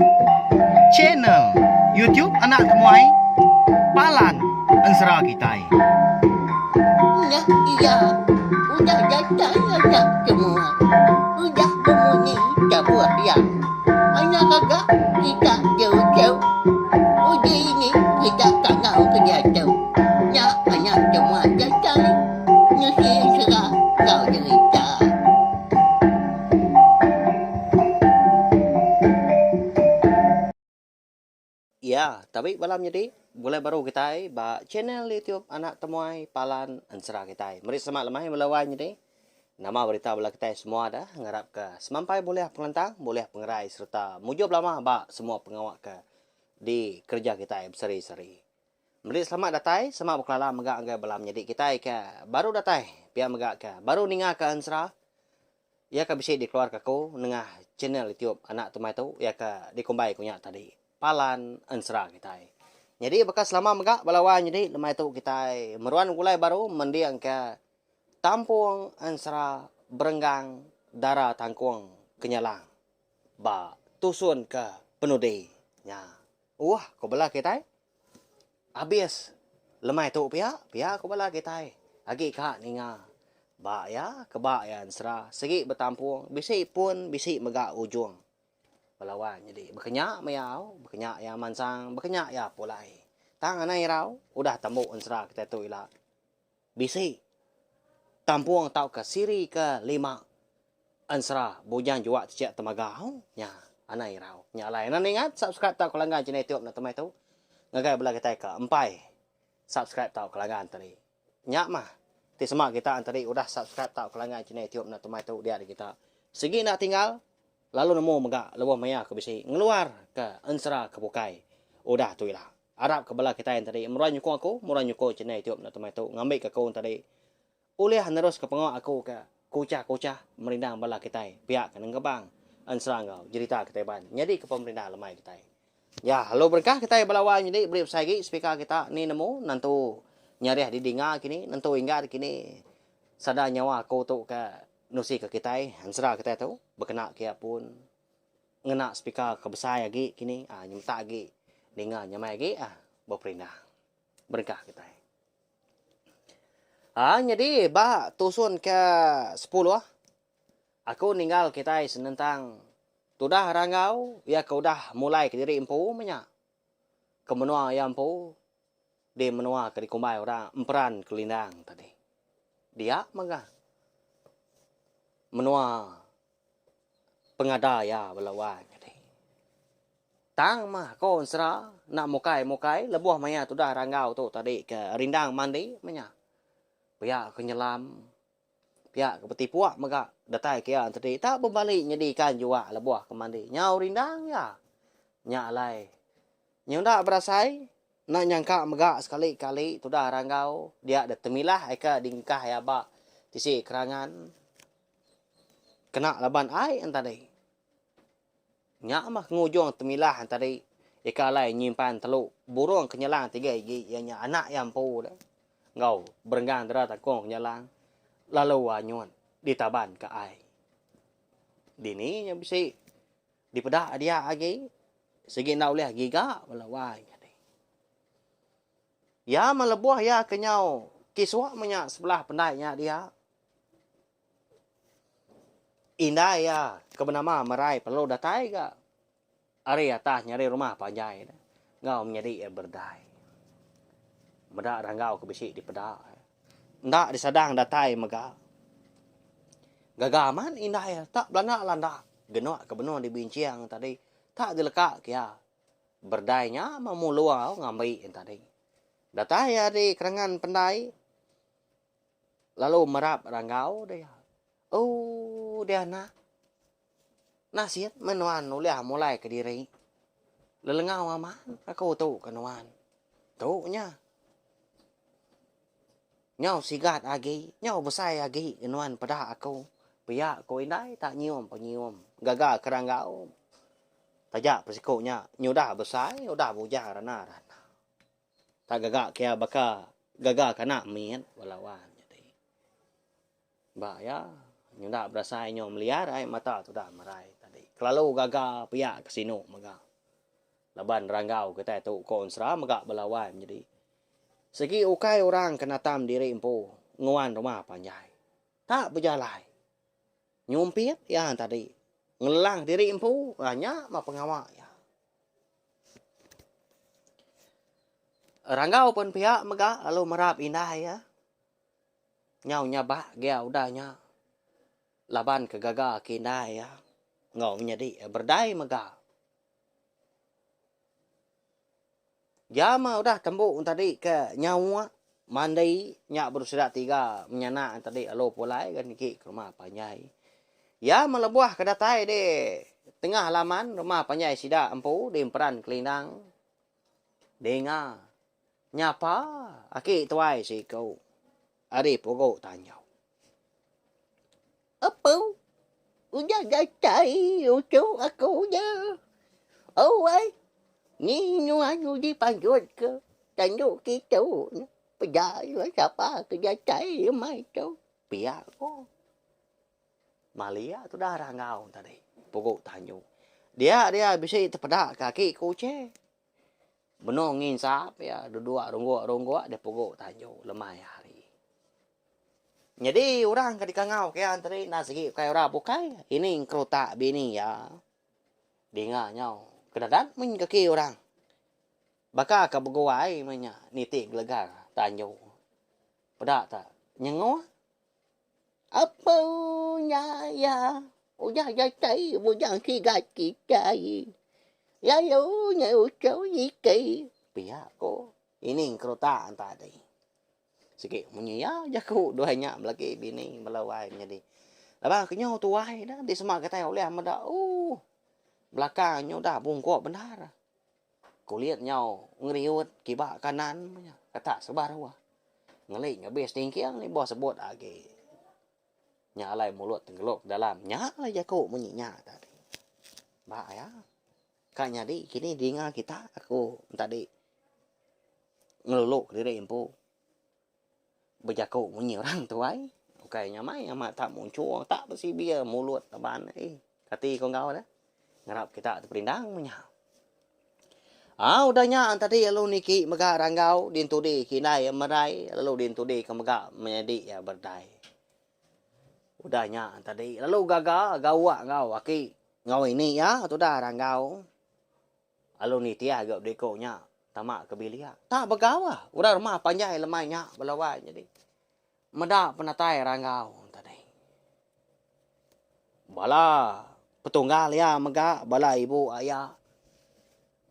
Channel YouTube Anak Temuai Palan Ensera Kitai. Nya iya udah datai anak temuai udah bemunyi tabuh iya. Anak gaga kita jauh-jauh uji ini kita kangau ke diatu. Nya anak temuai datai nusi ensera enggau jerita. Iya, tabi bala menyadi, begulai baru kitai ba channel YouTube Anak Temuai Palan Ensera kitai. Meri selamat lemai bala wai nyadi. Nama berita bala kitai semua dah ngarap ke semampai bulih pengelantang, bulih pengerai sereta mujur belama ba semua pengawa ke dikereja kitai besehari-sehari. Meri selamat datai, selamat bekelala mega ngagai bala menyadi kitai ke baru datai pia mega ke baru ninga ke ensera. Iya ke bisi dikeluarka aku nengah channel YouTube anak tumai tu iya ke dikumbai ku nya tadi Palan Ensera kitai. Nyadi baka selama mega bala wai nyadi lemai tu kitai meruan gulai baru mendingka Tampung Ensera Berenggang Dara Tangkung Kenyalang ba tusun ke penudi nya. Uhh ku bala kitai Abis lemai tu pia, pia ku bala kitai. Agi ka ninga ba iya ke ba iya ensera sigi betampung bisi pun bisi mega ujung. Bala wang nyadi baka nya meh iya au, baka nya iya mansang, baka nya iya pulai. Tang anang irau udah tembu ensera kitai tu ila bisi tampung tauka siri ke lima ensera Bujang Juak Chechik Temaga au nya anang irau. Nya alai anang ningat subscribe tauka langgan channel YouTube enda temai tu ngagai bala kitai ke empai subscribe tauka langgan tadi. Nya mah ti sema kita tadi udah subscribe tauka langgan channel YouTube enda temai tu dia kita sigi enda tinggal lalu nemu mega lebuh maya ke bisi ngeluar ke ensera ke bukai udah tu ila. Arap ke bala kitai tadi meruan nyukung aku meruan nyukung channel YouTube enda temai tu ngambi ke aku tadi Ulih neruska pengawa aku ke kuchah-kuchah merindang bala kitai pia ke nengkebang ensera enggau jerita kitai ban nyadi ke pemerindang lemai kitai. Ya, lalu berengkah kitai bala wai nyadi beri besai agi speaker kita ni nemu nentu nyarih didinga kini nentu inggar kini sada nyawa aku tu ke nusi ke kitai ensera kitai tu bekena ke iya pun ngena speaker ke besai agi kini aaa nyemetak agi ninga nyamai agi aaa beperindang. Berengkah kitai. Aa nyadi ba tusun ke sepuluh aku ninggal kitai senentang tudah ranggau iya ke udah mulai kediri empu meh nya ke menua iya empu di menua ke dikumbai orang Emperan Kelindang tadi. Dia mega menua pengada iya bala wang nyadi. Tang mah ko ensera enda mukai mukai lebuh maya tudah ranggau tu tadi ke rindang mandi meh nya. Pia ke nyelam pia ke betipuk mega datai ke iya tadi tak bebali nyadi ikan juak lebuh ke mandi nyau rindang iya. Nya alai nyau enda berasai enda nyangka mega sekali kali tudah ranggau dia deh temilah ika dingkah iya ba tisi kerangan. Kena laban ai entadi. Nya mah ngujung temilah entadi ika alai nyimpan telu burung kenyelang tiga igi iya nya anak iya empu deh enggau berenggang dera tangkung kenyelang lalu anyut ditaban ka ai. Dini nya bisi dipeda dia agi sigi enda ulih giga bala wai nyadi. Iya mah lebuh iya ke nyau kisuk meh nya sebelah pendai nya dia. Indai iya ke benama Merai perlu datai ga ari atas nyari rumah panjai ne enggau menyadi iya berdai. Meda ranggau ke bisi dipeda enda disadang datai mega. Gaga amat indai iya tak belanda landa genuk ke benung dibinching tadi tak dileka ke iya. Berdai nya meh mulu au ngambi tadi. Datai iya di kerangan pendai. Lalu merap ranggau dia. Ooh dia anak. Nasit meh nuan ulih mulai kediri. Lelengau amat aku tu ke nuan. Tu nya. Nyau sigat agi, nyau besai agi ke nuan peda aku. Pia ku indai tak nyium penyium gaga ke ranggau. Taja pesiku nya nyudah besai udah bujang rana-rana. Tak gaga ke iya baka gaga ke anak mit bala wan nyadi. Ba iya nyunda berasai nyau meliar ai mata tudah merai tadi. Kelalu gaga pia ke sinu mega. Laban ranggau kitai tu ko ensera mega bala wai menyadi. Sigi ukai orang ke natam diri empu nguan rumah panjai. Tak bejalai. Nyumpit iya tadi. Ngelelang diri empu nya mah pengawa iya. Ranggau pen pia mega lalu merap indai iya. Nyau nyabak gia udah nya laban ke gaga ke indai iya enggau menyadi iya berdai mega. Jam udah tembu tadi ke nyauk mandi nya baru sida tiga menyanak tadi lalu pulai ga niki ke rumah panjai. Iya melebuh ke datai di tengah laman rumah panjai sida empu di emperan kelindang. Dinga nyapa aki tuai siku ari pugu tanjau. Apu udah datai uchu aku nya. Owai ni nuan uji panjut ke tandu kitu peda nuan sapa ke datai lemai tu. Pia ko. Malia tudah ranggau tadi pugu tanju. Dia dia bisi tepeda ke aki ke uche. Benung nginsap iya duduk rungguk-rungguk di pugu tanju lemai hari. Nyadi orang ke dikangau ke iya tadi enda sigi ukai orang bukai ini kerutak bini iya. Dinga nyau kedadat mih kaki orang. Baka ke beguai mih nya niti gelegar tanju. Peda ta nyenguh. Apu nya iya udah datai bujang sigat kitai lalu nya uchu niki. Pia ko ini keruta tadi. Sigi munyi iya jaku duai nya belagi bini bala wai menyadi. Laban ke nyau tuai dah di sema kitai ulih meda ooh belakang nyu dah bungkuk bendar. Kulit nyau ngeriut kiba kanan kata sebaruh. Ngeli ngabis tingking ni boh sebut agi. Nya alai mulut tenggelup dalam nya alai jaku munyi nya tadi. Ba iya ka nyadi kini dinga kita aku tadi ngelulu kediri empu bejaku munyi orang tuai ukai nyamai amat tak muncung tak besibir mulut laban eh kati ko enggau deh. Ngarap kita teperindang meh nya. Aa udah nya tadi lalu niki mega ranggau dintudi ke indai iya merai lalu dintudi ke mega menyadi iya berdai. Udah nya tadi lalu gaga gawa enggau aki enggau ini iya tudah ranggau lalu nitih ga bediko nya tama ke bilik. Tak begawa orang rumah panjai lemai nya bala wai nyadi. Meda penatai ranggau tadi. Bala petunggal iya mega bala ibu aya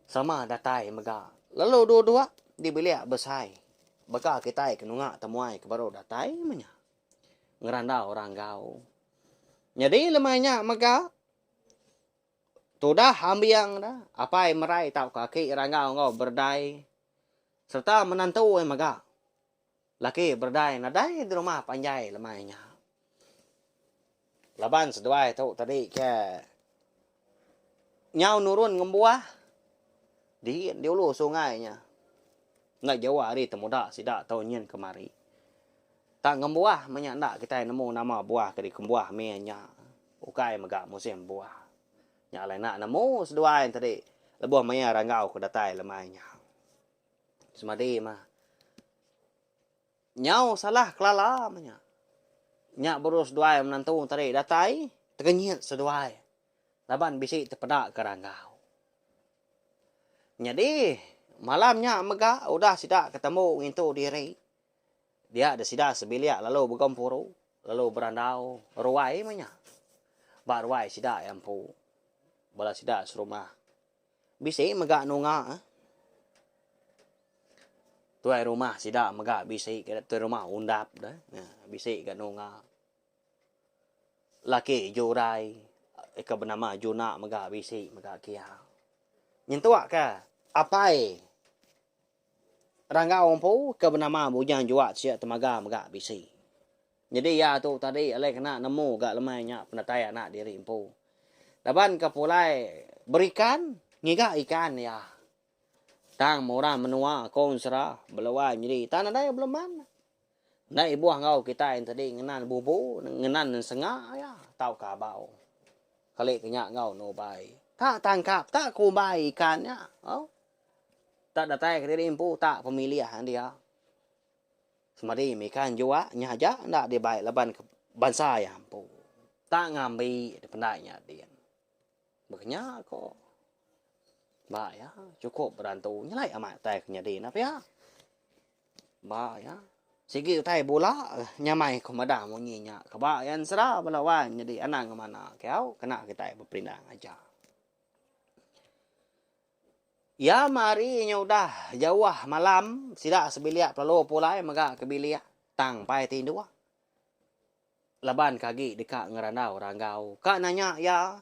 sama datai mega. Lalu dua-dua di bilik besai baka kitai ke nunga temuai ke baru datai meh nya ngerandau ranggau. Nyadi lemai nya mega tudah ambing da apai merai tauka aki ranggau enggau berdai sereta menantu iya mega. Laki berdai nadai di rumah panjai lemai nya. Laban seduai tu tadi ke nyau nurun ngembuah di di ulu sungai nya. Enda jauh ari temuda sida tu nyin kemari. Tak ngembuah meh nya enda kitai nemu nama buah ke dikembuah mih nya. Ukai mega musim buah. Nya alai enda nemu seduai tadi lebuh maya ranggau ke datai lemai nya. Semadi mah. Nyau salah kelala meh nya. Nya baru seduai menantu tadi datai tekenyit seduai laban bisi tepeda ke ranggau. Nyadi malam nya mega udah sida ke tembu ngintu diri dia deh sida sebilik lalu begempuru lalu berandau ruai meh nya. Ba ruai sida iya empu bala sida serumah. Bisi mega nunga. Tuai rumah sida mega bisi ke tuai rumah undap deh. Bisi ga nunga. Laki Jurai ke benama Juna mega bisi mega kia. Nyentuk ke apai Ranggau empu ke benama Bujang Juak Siak Temaga mega bisi. Nyadi iya tu tadi alai kena nemu ga lemai nya penatai anak diri empu. Laban ke pulai berikan ngiga ikan iya. Tang orang menua ko ensera beluai nyadi tang nadai beleman. Enda ibuh enggau kitai tadi ngenan bubu ngenan ensenga iya tauka abau. Kali ke nya enggau nubai. Tak tangkap tak kumbai ikan nya. Au. Tak datai kediri empu tak pemilih dia. Semadi mih ikan juak nya aja enda dibai laban ke bansa iya empu. Tak ngambi dipenda nya din. Baka nya ko. Ba iya chukup berantu nyelai amat utai ke nyadi enda pia. Ba iya sigi utai bula nyamai ko madah munyi nya ke ba iya ensera bala wang nyadi anang ngemana ke au kena kitai beperindang aja. Iya mari nya udah jauh malam sida sebilik pelalu pulai mega ke bilik tang pai tinduk. Laban ke agi deka ngerandau ranggau ka nanya iya.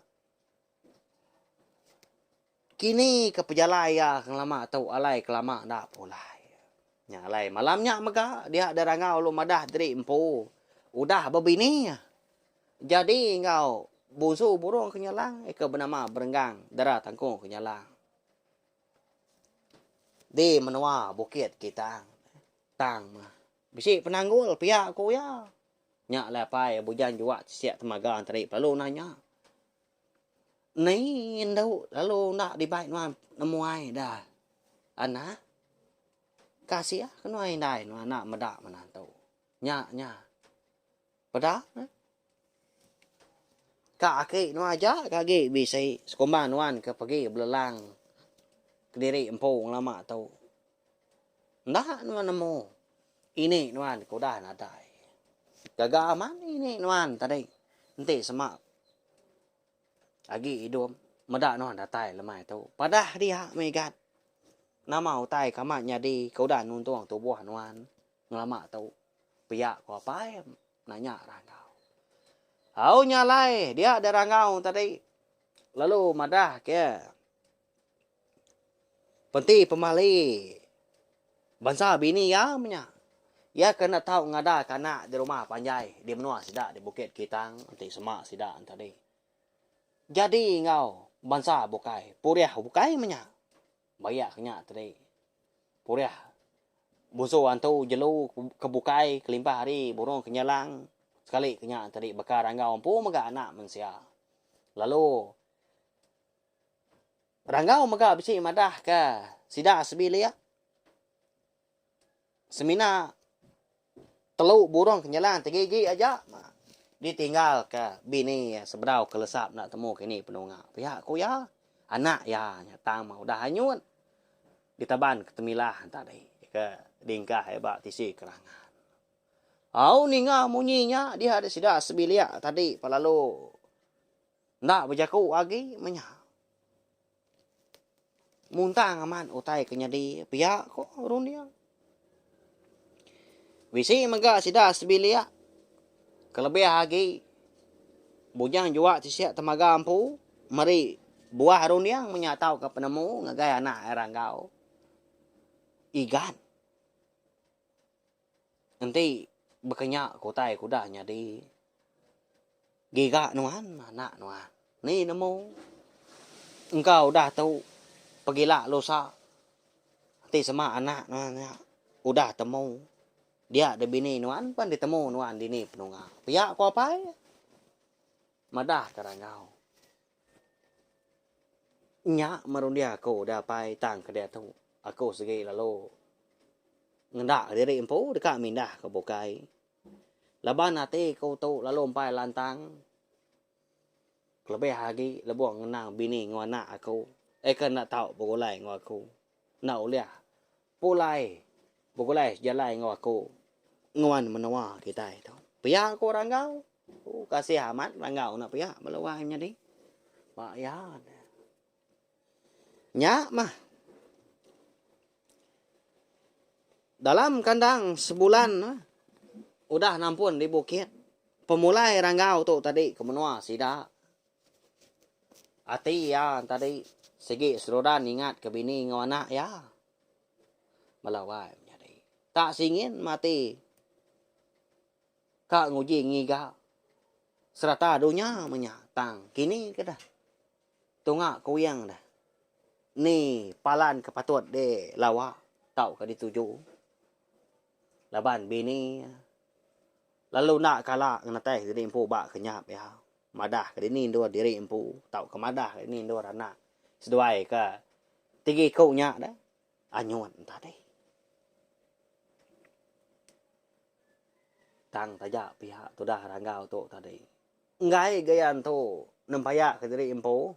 Kini ke pejalai iya ke ngelama tu alai ke lama enda pulai. Nya alai malam nya mega dia da ranggau lalu madah diri empu udah bebini jadi enggau bunsu burung kenyalang ke benama Berenggang Dara Tangkung Kenyalang di menua Bukit Kitang. Tang mah bisi penanggul pia ku iya. Nya alai apai Bujang Juak Tisik Temaga enteri pelalu nanya. Ni endu lalu enda dibai nuan nemuai da anak. Kasih ke nuan indai nuan enda meda menantu. Nya nya. Peda ne. Ka aki nuan aja ke agi bisi sekumbang nuan ke pegi belelang kediri empu ngelama tu. Enda nuan nemu ini nuan ke udah nadai. Gaga amat ini nuan tadi enti sema agi idup meda nuan datai lemai tu. Padah dia mih gat nama utai ke amat nyadi ke udah nuntung tubuh nuan ngelama tu. Pia ku apai nanya Ranggau. Au nya alai dia da Ranggau tadi lalu madah ke. Penti pemali bansa bini iya menya. Iya ke enda tau ngadaka anak di rumah panjai di menua sida di Bukit Kitang enti sema sida tadi. Jadi enggau bansa bukai, purih bukai menya. Bayak ke nya tadi. Purih bunsu antu jelu ke bukai kelimpah ari burung kenyalang sekali ke nya tadi baka ranggau empu mega anak mensia. Lalu Ranggau mega bisi madahka sida sebilik semina telu burung kenyelang ti gigi aja ditinggalka bini iya sebedau ke lesap enda temu kini penunga. Pia ku iya, anak iya nya tang mah udah anyut ditaban ke temilah tadi ke diengkah iya ba tisi kerangan. Au ninga munyi nya dia sida sebilik tadi pelalu Enda bejaku agi meh nya. Muntang amat utai ke nyadi pia ko runding. Bisi mega sida sebilik kelebih agi bujang juak tisik temaga empu meri buah runding meh nya tauka penemu ngagai anak iya ranggau Igan. Enti baka nya ke utai ke udah nyadi giga nuan anak nuan. Ni nemu engka udah tu pegila lusa enti sema anak nuan nya udah temu dia da bini nuan pan ditemu nuan dini penunga. Pia ku apai madah ka rangau. Nya merunding aku udah apai tang ke diatu aku sigi lalu ngenda diri empu deka mindah ke bukai. Laban ati ku tu lalu empai lantang kelebih agi lebuh ngenang bini enggau anak aku eh ke enda tau begulai enggau aku enda ulih pulai begulai sejalai enggau aku nguan menua kitai tu. Pia ku Ranggau. Kasih amat Ranggau enda pia bala wai nyadi. Ba iya ne. Nya mah. Dalam kandang sebulan udah nampun di bukit pemulai Ranggau tu tadi ke menua sida. Ati iya tadi sigi seruran ingat ke bini enggau anak iya. Bala wai menyadi. Tak singin mati ka nguji ngiga serata dunya menya tang kini ke dah tunga kuing dah ni palan ke patut di lawa tauka dituju laban bini lalu enda kala ngenetai diri empu ba kenyap iya. Madah ke dini endur diri empu tauka madah ke dini endur anak seduai ke tiga iku nya deh anyut tadi. Tang taja pia tudah ranggau tu tadi. Enggai gaya entu nempaya ke diri empu.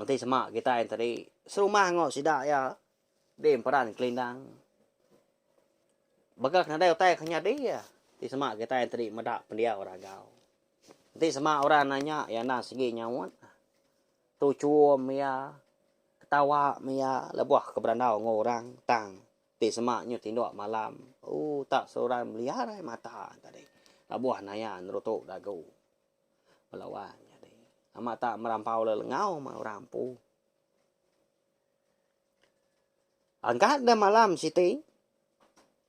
Enti sema kitai tadi serumah enggau sida iya di emperan kelindang. Baka ke nadai utai ke nyadi iya ti sema kitai tadi meda pendiau ranggau. Enti sema orang nanya iya endang sigi nyaut. Tuchum iya, ketawa meh iya lebuh ke berandau enggau orang tang Ti sema nyu tinduk malam ooh tak seruran meliar ai mata tadi lebuh naya nerutu dagu belawan nyadi amat tak merampau lelengau meh orang empu. Angkat deh malam siti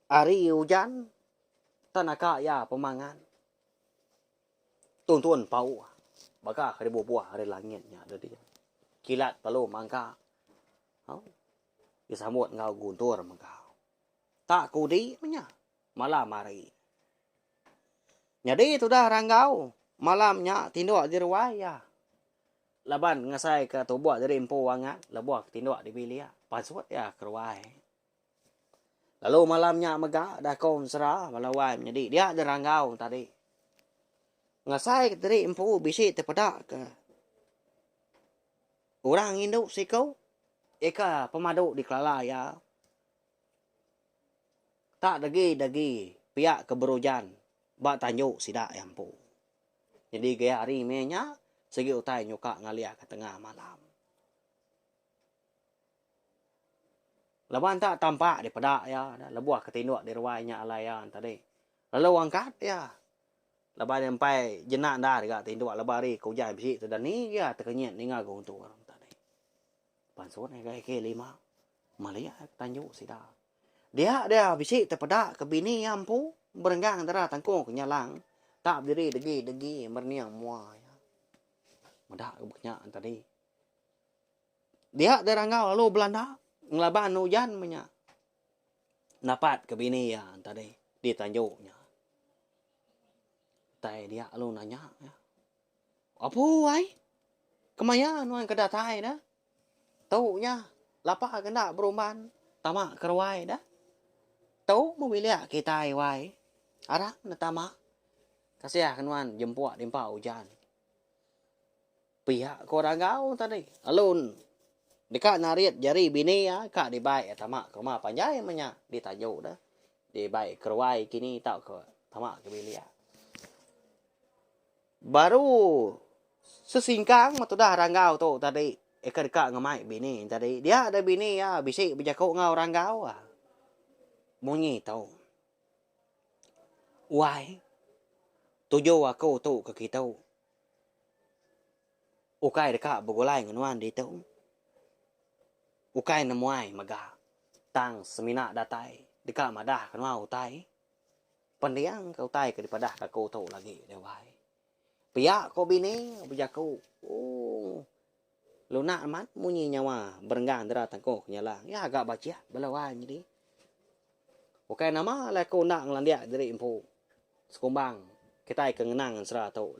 hari ujan tak naka iya pemangan tuntun pauh baka ke dibubuh ari langit nya tadi kilat perlu mangka. Disambut enggau guntur mega. Tak kudi meh nya malam hari. Nyadi tudah Ranggau malam nya tinduk di ruai iya. Laban ngasaika tubuh diri empu angat lebuh ke tinduk di bilik pansut iya ke ruai. Lalu malam nya mega dako ensera bala wai menyadi dia di Ranggau tadi. Ngasaika diri empu bisi tepeda ke Orang indu siku ika pemadu dikelala iya tak degi-degi pia ke berujan ba tanju sida iya empu. Nyadi gaya hari meh nya sigi utai nyuka ngalih ke tengah malam. Laban tak tampak dipeda iya lebuh ke tinduk di ruai nya alai iya tadi. Lalu angkat iya Laban iya empai jenak endar ga tinduk lebuh hari ke ujan bisi tu dani iya tekenyit ninga guntur tadi. Pansut ngagai ke lima malik ke tanju sida. Dia dia bisi tepeda ke bini iya empu berenggang dara tangkung ke nyalang tak bediri degi degi merening mua iya. Meda ke baka nya tadi. Dia deh ranggau lalu belanda ngelaban ujan meh nya. Napat ke bini iya tadi di tanju nya. Utai dia lalu nanya iya. Apu ai. Kemaya nuan ke datai dah. Tu nya lapa ke enda berumban tama ke ruai dah. Tu meh bilik kitai wai. Arang ne tama. Kasih ke nuan jempuk diempa ujan. Pia ko Ranggau tadi. Lalu deka narit jari bini iya ka dibai iya tama ke rumah panjai meh nya ditanju deh. Dibai ke ruai kini tauka tama ke bilik. Baru sesingkang meh tudah Ranggau tu tadi eka deka ngemai bini tadi. Dia da bini iya bisi bejaku enggau Ranggau. Munyi tu. Wai, tuju aku tu ke kitu. Ukai deka begulai ngan nuan ditu. Ukai nemuai mega tang semina datai deka madah ke nuan utai. Pending ke utai ke dipadah ke aku tu lagi deh wai. Pia ko bini bejaku ooh lunak amat munyi nyawa berenggang dera tangkuh ke nyalang. Iya ga bajik bala wai nyadi. Ukai nama alai aku enda ngelandik diri empu sekumbang kitai ke ngenang ensera tu.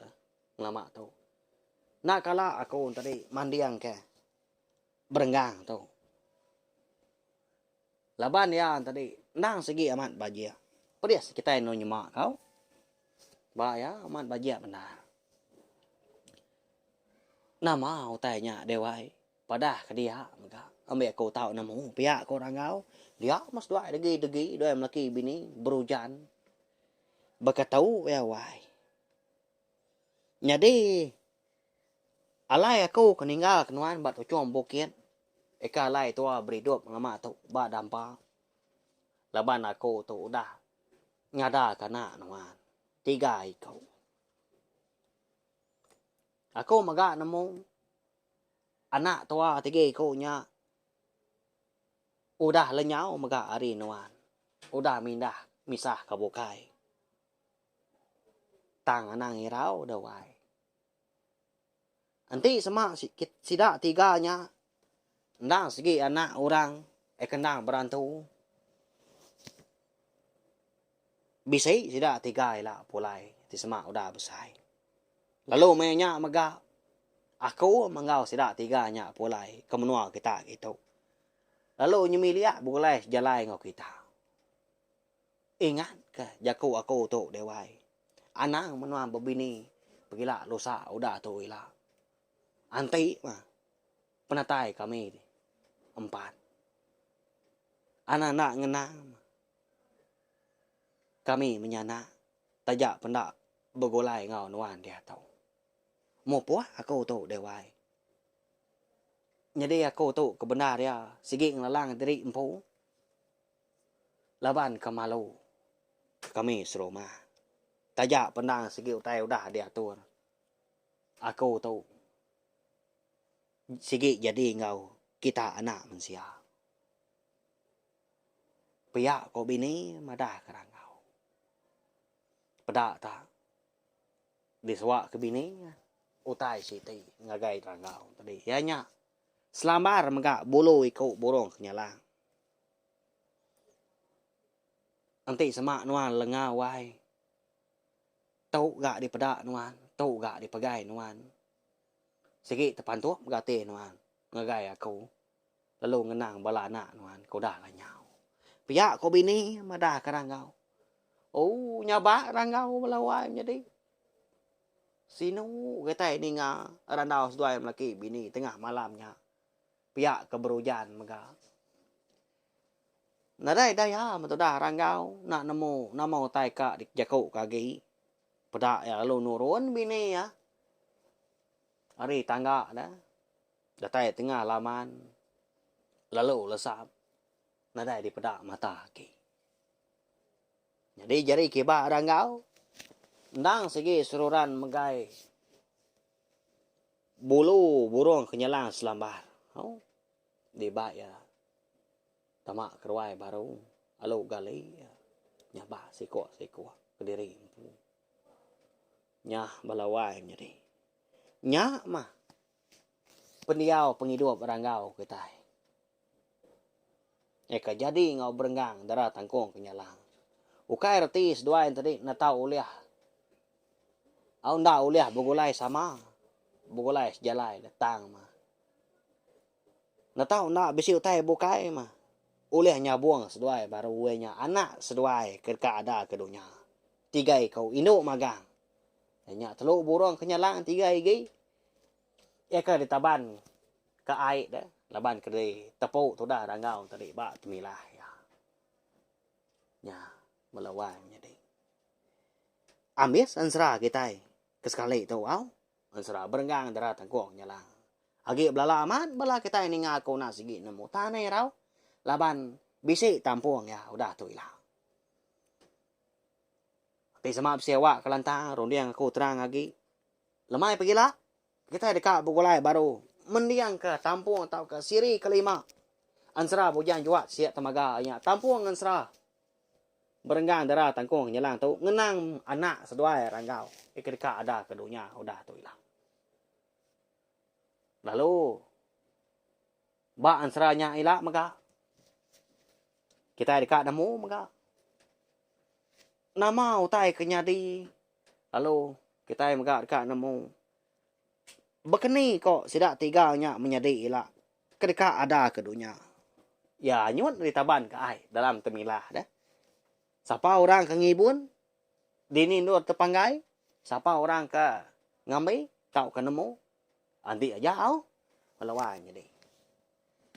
Ngelama tu. Enda kala aku tadi manding ke berenggang tu. Laban iya tadi endang sigi amat bajik. Pedis kitai enu nyema kau. Ba iya amat bajik bendar. Nama utai nya deh wai. Padah ke dia mega. Ambi aku tau nemu pia ko Ranggau. Dia meh seduai degi-degi duai melaki bini berujan. Beketu iya wai. Nyadi, alai aku ke ninggal ke nuan ba tuchung bukit, ika alai tua beridup ngelama tu ba dampa, laban aku tu udah ngadaka anak nuan tiga iku. Aku mega nemu anak tua tiga iku nya udah lenyau mega ari nuan, udah mindah misah ke bukai. Tang anang irau deh wai. Enti sema sida tiga nya endang sigi anak orang eh kendang berantu. Bisi sida tiga ila pulai ti sema udah besai. Lalu maya nya mega aku enggau sida tiga nya pulai ke menua kita kitu. Lalu nyemilik begulai sejalai enggau kita. Ingat ke jaku aku tu deh wai. Anang menua bebini pegila lusa udah tu ila. Anti mah penatai kami empat. Anang enda ngenang mah kami menyanak taja penda begulai enggau nuan diatu. Mupuk aku tu deh wai. Nyadi aku tu ke bendar iya sigi ngelelang diri empu laban ke malu kami serumah. Taja pendang sigi utai udah diatur aku tu sigi jadi enggau kita anak mensia. Pia ko bini madah ke rangau. Peda ta. Disuak ke bini utai siti ngagai Ranggau tadi iya nya selambar mega bulu iku burung kenyalang. Enti sema nuan lengau ai tu ga dipeda nuan tu ga dipegai nuan sigi tepantup ga ati nuan ngagai aku lalu ngenang bala anak nuan ke udah lenyau. Pia ko bini madah ke Ranggau. Ooh nyabak Ranggau bala wai menyadi. Sinu kitai ninga randau seduai melaki bini tengah malam nya. Pia ke berujan mega. Nadai daya metudah Ranggau enda nemu nama utai ka dijaku ke agi. Peda iya lalu nurun bini iya ari tangga ne. Datai tengah laman lalu lesap nadai dipeda mata agi. Nyadi jari kiba Ranggau endang sigi seruran megai bulu burung kenyelang selambar. Au dibai iya tama keruai baru lalu gali iya nyabak sikuk-sikuk kediri empu. Nyah bala wai menyadi. Nya mah pendiau pengidup Ranggau kitai. Eka jadi enggau berenggang dara tangkung kenyalang. Ukai reti seduai enti enda tau ulih au enda ulih begulai sama begulai sejalai tang mah. Enda tau enda bisi utai bukai mah ulih nyabung seduai baru iya nya anak seduai ke deka ada ke dunya. Tiga iku indu magang. Nya telu burung kenyalang tiga igi. Iya ke ditaban ke ai de laban ke ditepu tudah Ranggau tadi ba temilah iya. Nya bala wai menyadi. Ambis ensera kitai ke sekali tu au ensera berenggang dara tangkung nyalang. Agi belala amat bala kitai ninga aku enda sigi nemu tanah irau laban bisi tampung iya udah tu ila. Ti sema bisi awak ke lantang runding aku terang agi. Lemai pegila, kitai deka begulai baru mendingka tampung tauka siri kelima Ensera Bujang Juat Siak Temaga nya tampung ensera berenggang dara tangkung nyelang tu ngenang anak seduai Ranggau ke deka ada ke dunya udah tu ila. Lalu ba ensera nya ila mega kitai deka nemu mega nama utai ke nyadi Lalu kitai mega deka nemu bekeni ko sida tiga nya menyadi ila ke deka ada ke dunya. Iya anyut ditaban ke ai dalam temilah deh. Sapa orang ke ngibun dini endur tepanggai, sapa orang ke ngambi tauka nemu enti aja au bala wai nyadi.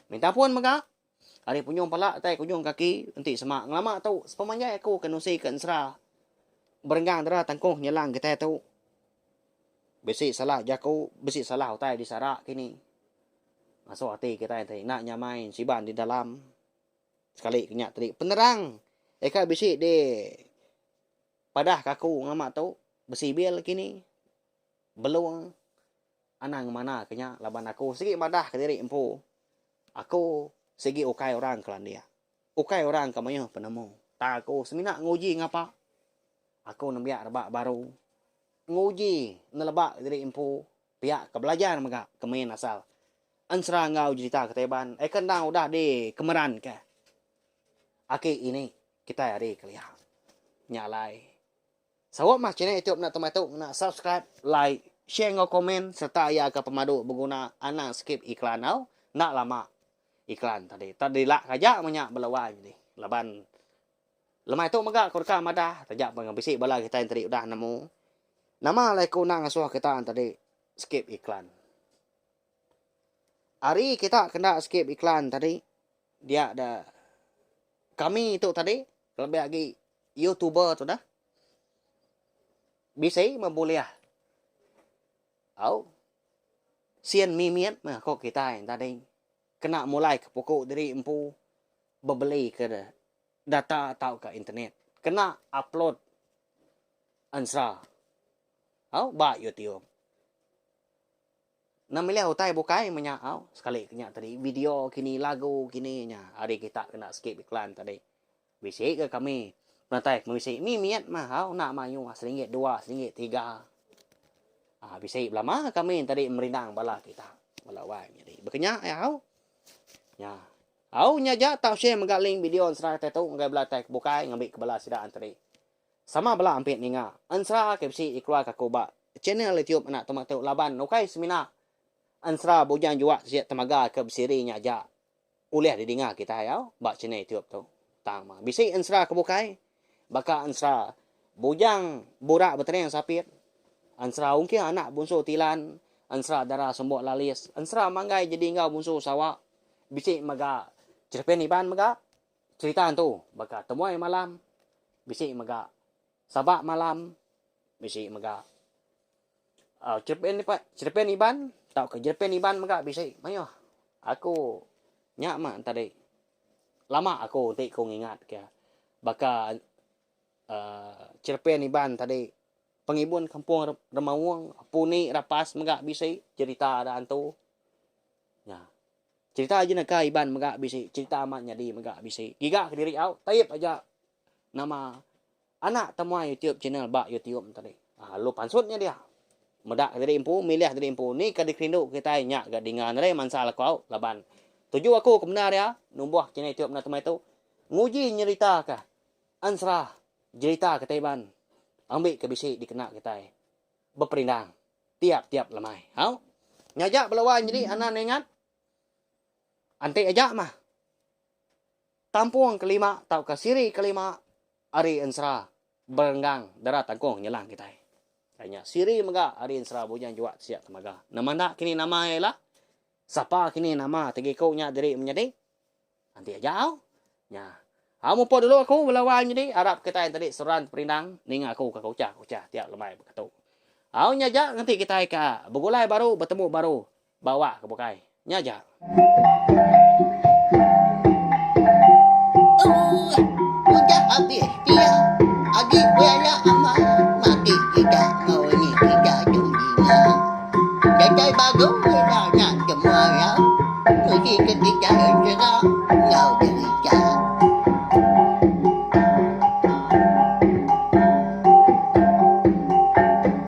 Minta ampun mega Ari punjung pala tai kujung kaki enti sema ngelama tu sepemanjai aku ke nusi ke ensera berenggang dera tangkuh nyelang kitai tu bisi salah jaku bisi salah utai disara kini ngasuh ati kitai ti enda nyamai siban di dalam sekali ke nya tadi penerang ika bisi di padah ka aku ngelama tu besibil kini belung Anang ngemana ke nya laban aku sigi madah kediri empu. Aku sigi ukai orang ke landik. Ukai orang ke mayuh penemu. Tang aku semina nguji ngapa. Aku nembiak rebak baru. Nguji neleba kediri empu pia ke belajar mega ke main asal ensera enggau jerita kitai Iban eh ke endang udah dikemeranka aki ini kitai ari kelia. Nya alai. Sawa mah channel YouTube enda temai tu ngena subscribe, like. share enggau komen sereta iya ke pemadu beguna anang skip iklan au enda lama iklan tadi. Tak dilak ke aja meh nya bala wai nyadi laban lemai tu mega ku deka madah taja pun bisi bala kitai tadi udah nemu nama alai ku enda ngasuh kita tadi skip iklan. Ari kita kena skip iklan tadi dia da kami tu tadi kelebih agi youtuber tu dah bisi meh bulih au sin mimit meh ko kitai tadi kena mulai ke puku diri empu bebeli ke data tauka internet kena upload ensera au ba youtube. Enda milih utai bukai meh nya au sekali ke nya tadi video kini lagu kini nya ari kita kena skip iklan tadi. Bisi ga kami penatai ke bisi mimit mah au enda mayuh seringgit dua seringgit tiga. Aa bisi belama kami tadi merindang bala kita bala wai nyadi. Baka nya au. Nya. Au nya aja tau share mega link video ensera kitai tu ngagai bala tai ke bukai ngambi ke bala sida tadi. Sama bela ampit ninga ensera ke bisi dikeluarka aku ba channel youtube anak tuma tu laban ukai semina ensera bujang juak sik temaga ke besiri nya aja ulih didinga kitai au ba channel youtube tu. Tang mah bisi ensera ke bukai baka ensera bujang burak betering sapit, ensera ungking anak bunsu tilan, ensera dara sumbok lalis, ensera manggai jadi enggau bunsu sawa, bisi mega cerpen iban mega. Cherita antu baka temuai malam bisi mega sabak malam bisi mega uhh cerpen cerpen iban tauka jerpen iban mega bisi mayuh aku nya mah tadi lama aku enti ku ngingat ke baka uhh cerpen iban tadi pengibun kampung remaung puni rapas mega bisi cherita da antu nya. Cerita jenaka Iban mega bisi, cerita amat nyadi mega bisi. Giga kediri au, taip aja nama anak temuai YouTube channel ba YouTube tadi. Haa lalu pansut nya dia. Meda kediri empu, milih kediri empu. Ni ke dikerindu kitai nya ga dinga nadai mansa laku au laban tuju aku ke bendar iya numbuh channel YouTube anak temuai tu nguji nyerita ka ensera jerita kitai Iban ambi ke bisi dikena kitai beperindang. Tiap-tiap lemai. Au. Nya aja bala wai nyadi anan ingat. Anti aja mah. Tampung kelima tauka siri kelima ari ensera berenggang dara tangkung nyelang kitai. Ai nya siri mega ari ensera bujang juak siak temaga. Nama enda kini nama iya ila? Sapa kini nama ti giku nya diri menyadi? Anti aja au. Nya. Au mupuk dulu aku bala wai nyadi arap kitai tadi seruran teperindang ninga aku ke kuchah-kuchah tiap lemai baka tu. Au nya aja nganti kitai ka begulai baru betemu baru ba awak ke bukai. Nya aja. Ooh udah abis pia agi bela amat magi kita enggau ini kita tu ninga. Datai baru.